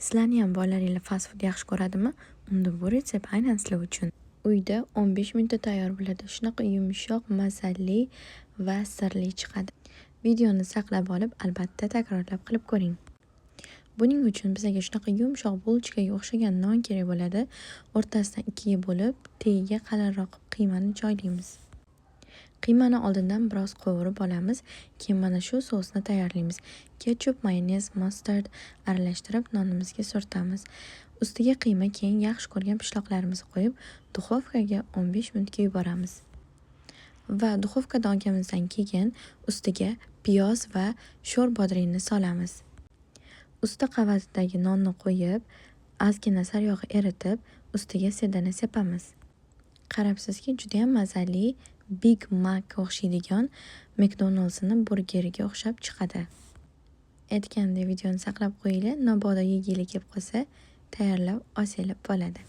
Sizlarniyam bolalaringlar fast food yaxshi ko'radimi? Unda bu retsept aynan sizlar uchun. Uyda 15 minutda tayyor bo'ladi. Shunaqa yumshoq, mazali va sirli chiqadi. Videoni saqlab olib, albatta takrorlab qilib ko'ring. Buning uchun bizga shunaqa yumshoq булочка ga o'xshagan non kerak bo'ladi. O'rtasidan ikkiga bo'lib, tagiga qalinroq qilib qiymani joylaymiz. Qiymani oldindan biroz qovurib olamiz. Keyin mana shu sousni tayyorlaymiz. Ketchup, mayonez, mustard aralashtirib nonimizga surtamiz. Ustiga qiyma, keyin yaxshi ko'rgan pishloqlarimizni qo'yib, духовка ga 15 minutga yuboramiz. Va духовка dan olganimizdan keyin ustiga piyoz va sho'r bodringni solamiz. Usti qavatidagi nonni qo'yib, ozgina saryog' eritib, ustiga sedana sepamiz. Qarabsizki, judayam mazali Big Macga o'xshaydigan McDonald'sni burgeriga o'xshab chiqadi. Aytgandek, videoni saqlab qo'yinglar, mabodo yeginglar kelib qolsa, tayyorlab olsanglar bo'ladi.